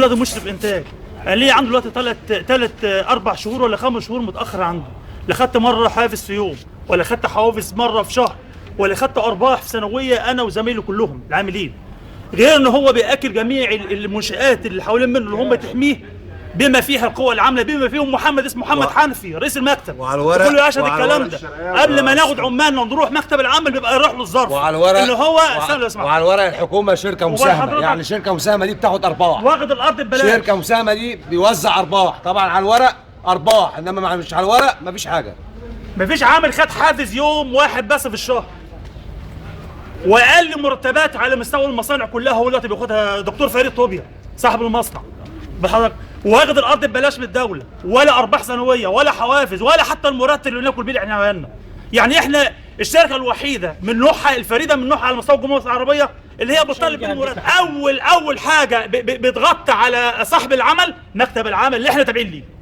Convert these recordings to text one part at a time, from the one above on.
دلوقتي مشرف انتاج، قال لي عنده دلوقتي ثلاث 4 شهور ولا 5 شهور متاخر عنده. لا خدت مرة حافز في يوم، ولا خدت حوافز مرة في شهر، ولا خدت ارباح في سنوية انا وزمايلي كلهم العاملين. غير ان هو بياكل جميع المنشآت اللي حوالين منه اللي هم تحميه، بما فيها القوى العاملة، بما فيهم محمد اسمه محمد حنفي رئيس المكتب، وعلى الورق، كله يشهد وعلى الكلام الورق. ده. قبل ما ناخد عمالنا ونروح مكتب العمل بيبقى يروح له الظرف وعلى الورق اللي هو استنى لو سمحت. وعلى الورق الحكومة شركة مساهمة، وحضرتك- يعني شركة مساهمة دي بتاخد ارباح، واخد الارض ببلاش. شركة مساهمة دي بيوزع ارباح، طبعا على الورق ارباح، انما مش على الورق مفيش حاجة. مفيش عامل خد حافز يوم واحد بس في الشهر. واقل مرتبات على مستوى المصانع كلها هو دلوقتي بياخدها دكتور فريد طوبيا صاحب المصنع بحضرتك، واخد الارض ببلاش من الدولة، ولا ارباح سنوية ولا حوافز ولا حتى المرتب اللي بناكل بيه احنا عيالنا. يعني احنا الشركة الوحيدة من نوعها الفريدة من نوعها على مستوى الجمهورية العربية اللي هي بتطالب بالمرتب. اول حاجة بتغطي على صاحب العمل مكتب العمل اللي احنا تابعين ليه.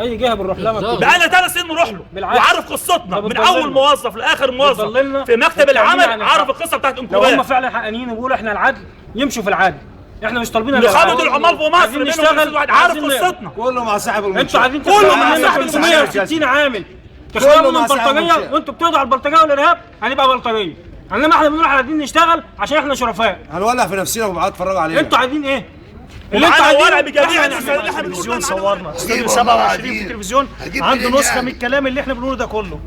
اي جهة بنروح لها بقالنا 3 سنين نروح له بالعكس. وعارف قصتنا ده من بتضللنا. اول موظف لاخر موظف بتضللنا في مكتب وبتعملنا العمل، عن عارف الحق. القصة بتاعت لو هم انكوبات. فعلا حقانيين وبيقولوا احنا العدل يمشوا في العدل، احنا مش طالبين إلا نقابة العدل. العمال في مصر عايزين بينهم نشتغل، وبين واحد عارف عايزين نقبل. قصتنا. كله مع صاحب المنشأة. انتوا عايزين كله مع تخلقوا صاحب المنشأة. 360 عامل تخلقوا مع من صاحب بلطجيه، المنشأة. وانتوا بتقضوا على البلطجيه والارهاب هنبقى بلطجيه. انما احنا بنروح عايزين نشتغل عشان احنا شرفاء. هنولع في نفسنا وبعد اتفرجوا علينا. انتوا عايزين ايه؟ اللي انتوا ومعانا ورق عايزينه بجميع احنا الناس اللي احنا بنقول التلفزيون معانا. صورنا استوديو هجيب 27 في والله التلفزيون هجيب عنده منين نسخه يعني؟ من الكلام اللي احنا بنقوله ده كله.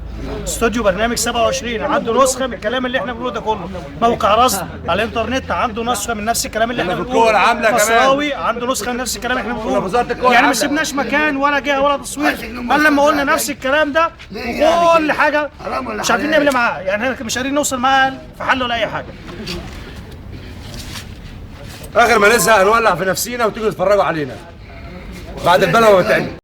استوديو برنامج 27 عنده نسخه من الكلام اللي احنا بنقوله ده كله. موقع رصد على الانترنت عنده نسخه من نفس الكلام اللي احنا في بنقوله. القوى العاملة كمان. مصراوي عنده نسخه من نفس الكلام اللي احنا في بنقوله. وزارة القوى يعني ما العاملة. سيبناش مكان ولا جهة ولا تصوير عايز يجنوا الا لما مصر قلنا بقى. نفس الكلام ده ليه يعني وكل كده؟ حاجة حرام ولا مش عارفين حلال؟ نعمل ايه معاه. يعني احنا مش قادرين نوصل معاه في حل ولا اي حاجة. اخر ما نزهق هنولع في نفسينا وتيجوا تتفرجوا علينا بعد البلوه ما تعمل.